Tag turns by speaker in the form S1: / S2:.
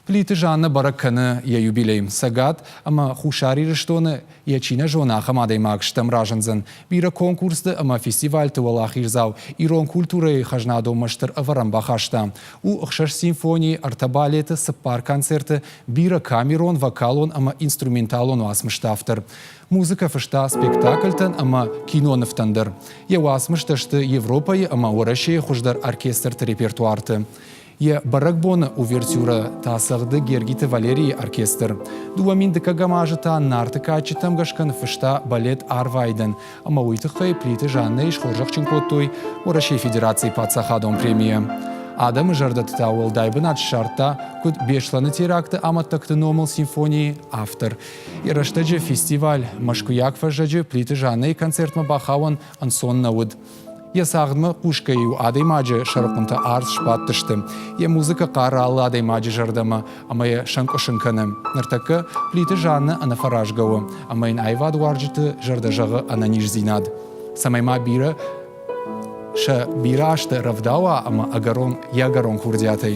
S1: Плиты Жаннӕ бӕрӕг кӕны йӕ юбилей. Цӕгат ӕмӕ Хуссар Ирыстоны йӕ чи нӕ зоны, ахӕм адӕймаг стӕм разындзӕн. Бирӕ конкурсты ӕмӕ фестивальты уӕлахиздзау ирон культурӕйы хӕзнадонмӕ стыр ӕвӕрӕн бахаста. У ӕхсӕз симфонийы, ӕртӕ балеты, цыппар концерты, бирӕ камерон, вокалон ӕмӕ инструменталон уацмысты автор. Музыкӕ фыста спектакльтӕн ӕмӕ кинонывтӕн дӕр. Йӕ уацмыстӕ сты Европӕйы ӕмӕ Уӕрӕсейы хуыздӕр оркестрты репертуарты. Йӕ бӕрӕгбоны увертюрӕ та цӕгъды Гергиты Валерийы оркестр. 2000 дыккӕгӕм азы та Нарты кадджытӕм гӕсгӕ ныффыста балет Арвайдӕн, ӕмӕ уый тыххӕй Плиты Жаннӕйы схорзӕхджын кодтой Уӕрӕсейы Федерацийы паддзахадон премийӕ. Адӕмы зӕрдӕты та уӕлдай бынат ссардта, куыд Беслӕны теракты амӕттӕгты номыл симфонийы автор. Йӕ рӕстӕджы фестиваль Мӕскуыйаг фӕззӕджы Плиты Жаннӕйы концертмӕ бахауӕн ӕнцон нӕ уыд. Йӕ цагъдмӕ хъусгӕ-иу адӕймаджы сӕрыхъуынтӕ арц сбадтысты. Йӕ музыкӕ хъары алы адӕймаджы зӕрдӕмӕ ӕмӕ йӕ сӕнкъуысын кӕны. Ныртӕккӕ Плиты Жаннӕ ӕнӕфӕразгӕ у ӕмӕ йын аивадуарзджыты зӕрдӕ зӕгъы ӕнӕниздзинад. Цӕмӕй ма бирӕ сӕ бирӕ азты рӕвдауа ӕмӕ ӕгӕрон йӕ ӕгӕрон курдиатӕй.